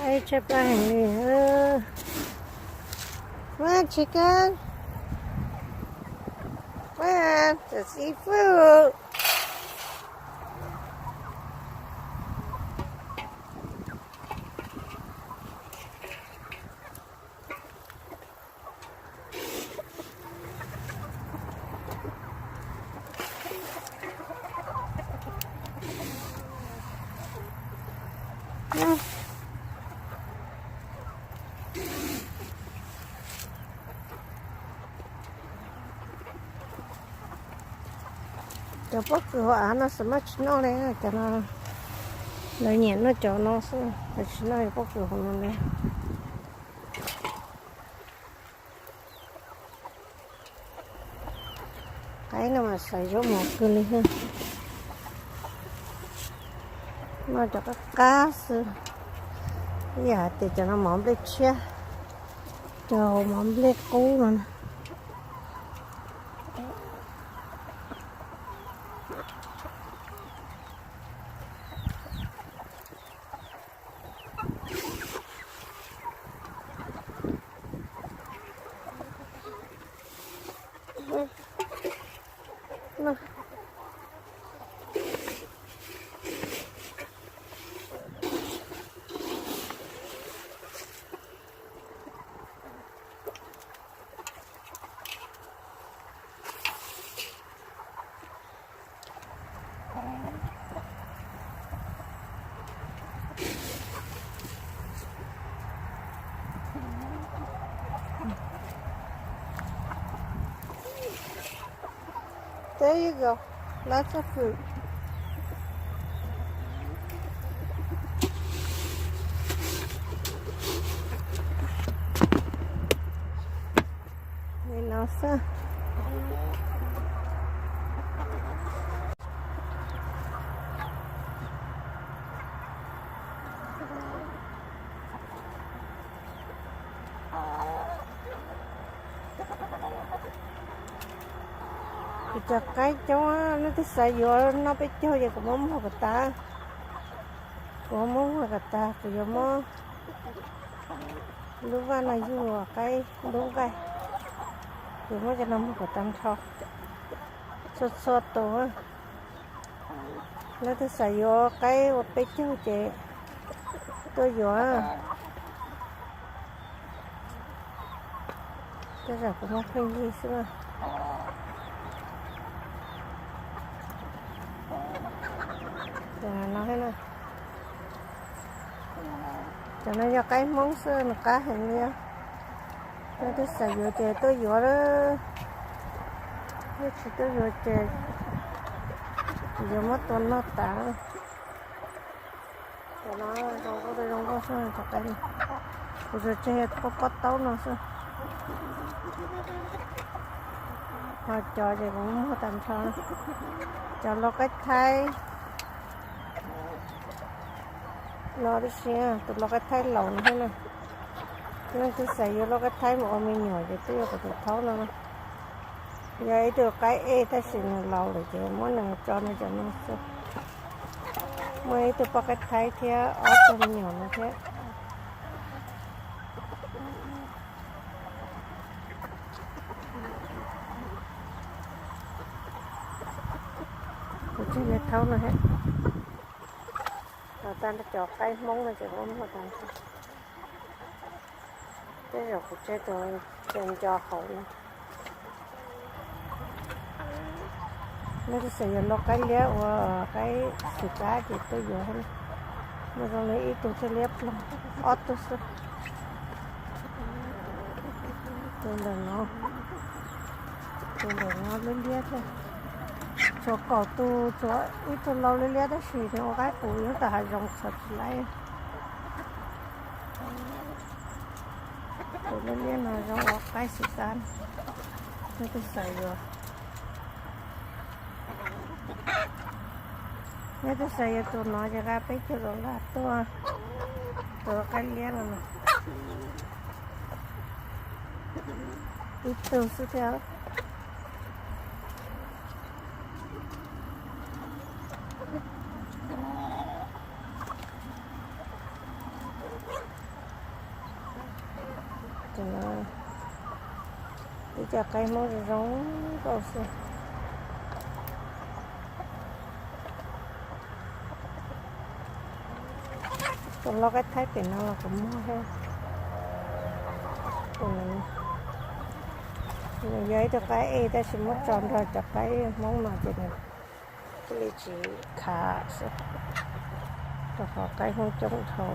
Qaib tshaib plab heev li. What, chicken? What? The seafood. Cov pob kws hauv av no xav mas tsis noj li, cov no lawv nyiam noj cov no xwb, lawv tsis noj pob kws hauv no li. Qaib no mas xav yuav mos kawg li. Noj cov qab qab xwb, ib yam hais tias cov no mov nplej tshiab, cov mov nplej qub no na. There you go. Lots of food. Li no xwb. Kuv cov qaib coob, leej twg xav yuav noj peb caug ces kuv muab muag kom tas. Kuv muab muag kom tas, kuv yuav muab lub vaj no yug qaib lub nqaij. Kuv muab cov no muag kom tag nrho, txhua txhua tus. Leej twg xav yuav qaib ua peb caug ces tuaj yuav. Tej zaum kuv muab pheej yig xwb na. Cov no, cov no yog qaib Hmoob xwb, nws qab heev li. Leej twg xav yuav ces tuaj yuav lawm, yog tsis tuaj yuav ces yuav muab tua noj tas. Cov no zoo nkauj, zoo nkauj xwb cov qaib no. Kuv tsuas tseg pob pob taub no xwb. Ho cov ces kuv muag tag nrho. Cov lau qaib Thaib no tib si, tus lau qaib Thaib laus no thiab na. Leej twg xav yuav lau qaib Thaib mus ua me nyuam ces twb yuav kom tus thaub no. Yog ib tug qaib ej tab sis nws laus lawm ces muab nws tso nws cov no xwb. Muaj ib tug poj qaib Thaib thiab ob tug me nyuam no thiab. Kuv tseg cov thaub no thiab. Tag cov qaib Hmoob no ces kuv muag tag nrho. Tej zaum kuv tseg tus nco nco hauv no. Leej twg xav yuav lau qaib liab ua qaib xwm kab ces tuaj yuav. Muaj zoo li ib tug thiaj liab ploog, ob tug xwb. Tus ntawm no, tus ntawm no liab liab thiab. Tshuav kaum tus, tshuav ib tug lau liab liab tab sis nws ua qaib qus nyob tom hav zoov txhom tsis laib. Tus liab liab no zoo ua qaib xwm kab, leej twg xav yuav. Leej twg xav yuav tus no ces nqa peb caug dollar tuaj, tus qaib liab no. Ib tug xwb thiab. Ib co qaib Hmoob zoo zoo nkauj xwb. Tus lau qaib Thaib pem no los kuv muag thiab. Nws yog ib tug qaib ej tab sis muab tso nrog cov qaib Hmoob no ces nws thiaj li tsis khav xwb, rau qhov qaib Hmoob coob dhau.